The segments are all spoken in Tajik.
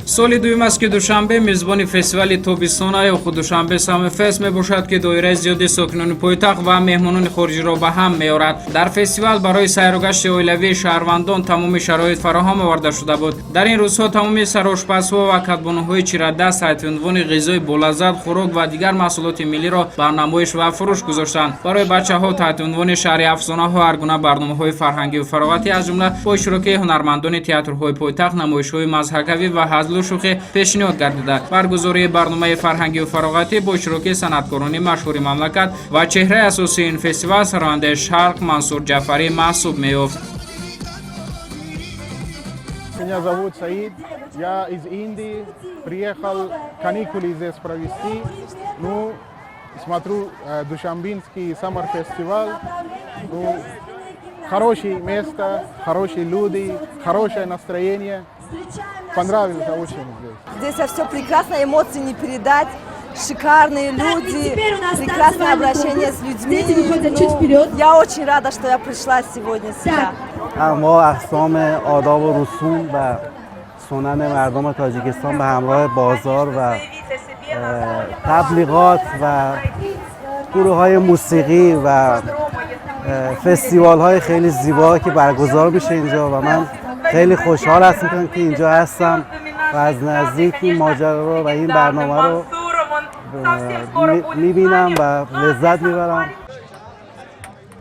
Соли дуюм аст, ки Душанбе мизбони фестивали тобистона ё худ Душанбе Summer Fest мебошад, ки доираи зиёди сокинони пойтахт ва меҳмонони хориҷиро ба ҳам меорад. Дар фестивал барои сайру гашти оилавии шаҳрвандон тамоми шароит фароҳам оварда шуда буд. Дар ин рӯзҳо тамоми сарошпазҳо ва кадбонуҳои чирадаст таҳти унвони ғизои болаззат, хӯрок ва дигар маҳсулоти миллиро ба намоиш ва фурӯш гузоштанд. Барои бачаҳо таҳти унвони шаҳри афсонаҳо ҳар гуна барномаҳои фарҳангию фароғатӣ, аз ҷумла бо иштироки ҳунармандони театрҳои пойтахт, намоишҳои мазҳакавӣ ва ҳазлу шӯхӣ пешниҳод гардида. Баргузории барномаи фарҳангию фароғатӣ бо иштироки санъаткорони машҳури мамлакат ва чеҳраи асосии ин фестивал, сарояндаи шарқ Мансур Ҷаъфарӣ маҳсуб меёфт. Меня зовут Саид, я из Индии, приехал каникулы здесь провести. Ну, смотрю Душанбинский Summer Festival. Ну, хорошее место, хорошие люди, хорошее настроение. Понравилось очень здесь. Здесь все прекрасно, эмоции не передать. Шикарные люди, Теперь у нас прекрасное танцевальный обращение конкурс. с людьми. Дети выходят чуть Ну, вперед. я очень рада, что я пришла сегодня сюда. انواع اقسام آداب و رسوم و سنن مردم تاجیکستان به همراه بازار و تبلیغات و گروه های موسیقی و فستیوال های خیلی زیبا که برگزار میشه اینجا و من خیلی خوشحال هستم که اینجا هستم و از نزدیک این ماجرا رو و این برنامه رو میبینم و لذت میبرم.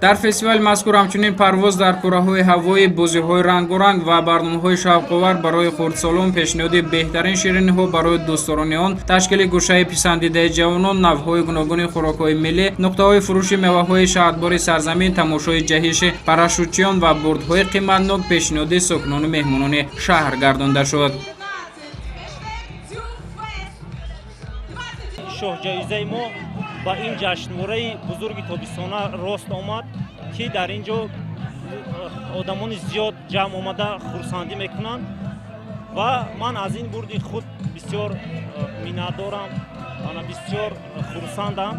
Дар фестивали мазкур ҳамчунин парвоз дар кураҳои ҳавоӣ, бозиҳои рангоранг ва барномаҳои шавқовар барои хурдсолон, пешниҳоди беҳтарин шириниҳо барои дӯстдорони он, ташкили гӯшаи писандидаи ҷавонон, навъҳои гуногуни хӯрокҳои миллӣ, нуқтаҳои фурӯши меваҳои шаҳдбори сарзамин, тамошои ҷаҳиши парашютчиён ва бурдҳои қиматнок пешниҳоди сокинону меҳмонони шаҳр гардонда шуд. Шоҳҷоизаи мо ба ин ҷашнвораи бузурги тобистона рост омад, ки дар ин ҷо одамони зиёд ҷамъ омада хурсандӣ мекунанд ва ман аз ин бурди худ бисёр миннатдорам, ана бисёр хурсандам,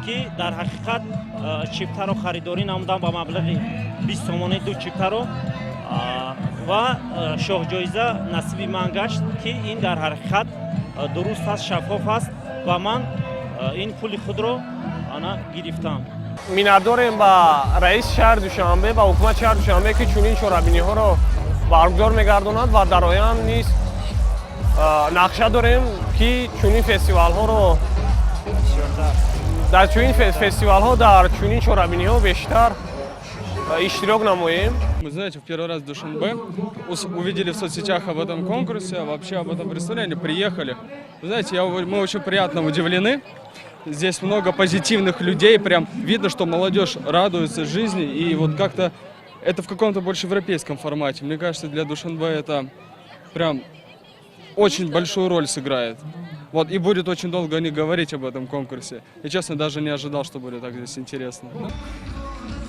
ки дар ҳақиқат чиптаро харидорӣ намудам ба маблағи 20 сомонӣ, ду чиптаро, ва шоҳҷоиза насиби ман гашт, ки ин дар ҳақиқат дуруст аст, шаффоф аст ва ман ин пули худро ана гирифтам. Миннатдорем ба раиси шаҳри Душанбе ва ҳукумати шаҳри Душанбе, ки чунин чорабиниҳоро баргузор мегардонад ва дар оянда низ нақша дорем, ки чунин фестивалҳоро, дар чунин фестивалҳо, дар чунин чорабиниҳо бештар иштирок намоем. Мы, знаете, в первый раз в Душанбе увидели в соцсетях об этом конкурсе, вообще об этом представлении, приехали. Вы знаете, мы очень приятно удивлены. Здесь много позитивных людей, прям видно, что молодежь радуется жизни, и вот как-то это в каком-то больше европейском формате. Мне кажется, для Душанбе это прям очень большую роль сыграет. Вот, и будет очень долго они говорить об этом конкурсе. Я, честно, даже не ожидал, что будет так здесь интересно.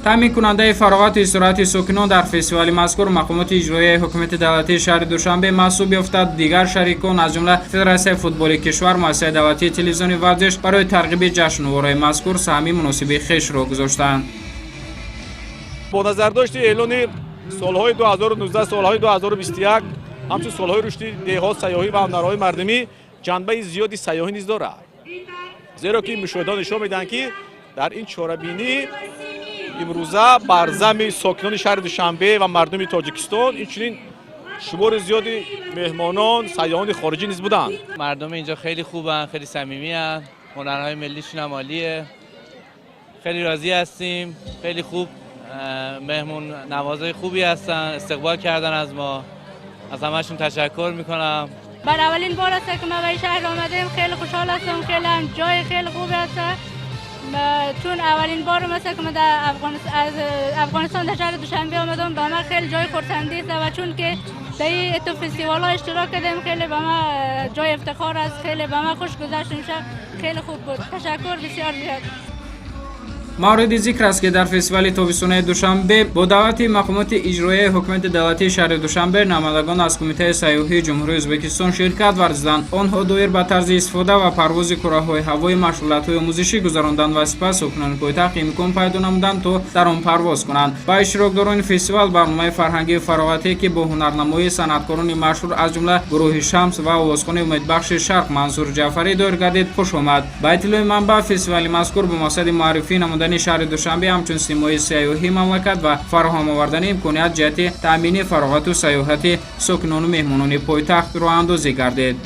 Таъминкунандаи фароғату истироҳати сокинон дар фестивали мазкур мақомоти иҷроияи ҳукумати давлатии шаҳри Душанбе маҳсуб ёфтад. Дигар шарикон, аз ҷумла Федератсияи футболи кишвар, муассисаи давлатии телевизиони варзиш барои тарғиби ҷашнвораи мазкур саҳми муносиби хешро гузоштанд. Бо назардошти эълони солҳои 2019, солҳои 2021 ҳамчун солҳои рушди деҳот, сайёҳӣ ва ҳунарҳои мардумӣ ҷанбаи зиёди сайёҳӣ низ дорад, зеро ки мушоҳидаҳо нишон медиҳанд, ки дар ин чорабинӣ имрӯза бар зами сокинони шаҳри Душанбе ва мардуми Тоҷикистон, инчунин шумори зиёди меҳмонон, сайёҳони хориҷӣ низ буданд. مردم اینجا خیلی خوبن، خیلی صمیمی هن. هنرهای ملیشون هم عالیه. خیلی راضی هستیم. خیلی خوب مهمون نوازای خوبی هستن، استقبال کردن از ما. از همشون تشکر میکنم. بر اولین بار است که ما به این شهر آمدیم. خیلی خوشحال هستم. خیلی هم جای خیلی خوبی است چون اولین بار مثل که ما در افغانستان، از افغانستان در شهر دوشنبه آمدم، به ما خیلی جای خرسندی است و چون که در این تو فستیوال ها اشتراک کردیم، خیلی به ما جای افتخار است. خیلی به ما خوش گذشت امشب، خیلی خوب بود. تشکر بسیار زیاد. Мавриди зикр аст, ки дар фестивали тобистонаи Душанбе бо даъвати мақомоти иҷроияи ҳукумати давлатии шаҳри Душанбе намояндагон аз Кумитаи сайёҳии Ҷумҳурии Ӯзбекистон ширкат варзиданд. Онҳо доир ба тарзи истифода ва парвози курраҳои ҳавоӣ машғулиятҳои омӯзишӣ гузаронданд ва сипас сокинони пойтахт имкон пайдо намуданд, то дар он парвоз кунанд. Ба иштирокдорони фестивал барномаи фарҳангию фароғатие, ки бо ҳунарнамоии санъаткорони машҳур, аз ҷумла гурӯҳи Шамс ва овозхони умедбахши Шарқ Мансур Ҷаъфарӣ доир гардид, хуш омад. Ба иттилои манбаъ, фестивали мазкур бо мақсади муаррифӣ намудани шаҳри Душанбе ҳамчун симои сайёҳии мамлакат ва фароҳам овардани имконият ҷиҳати таъмини фароғату сайёҳати сокинону меҳмонони пойтахт роҳандозӣ гардид.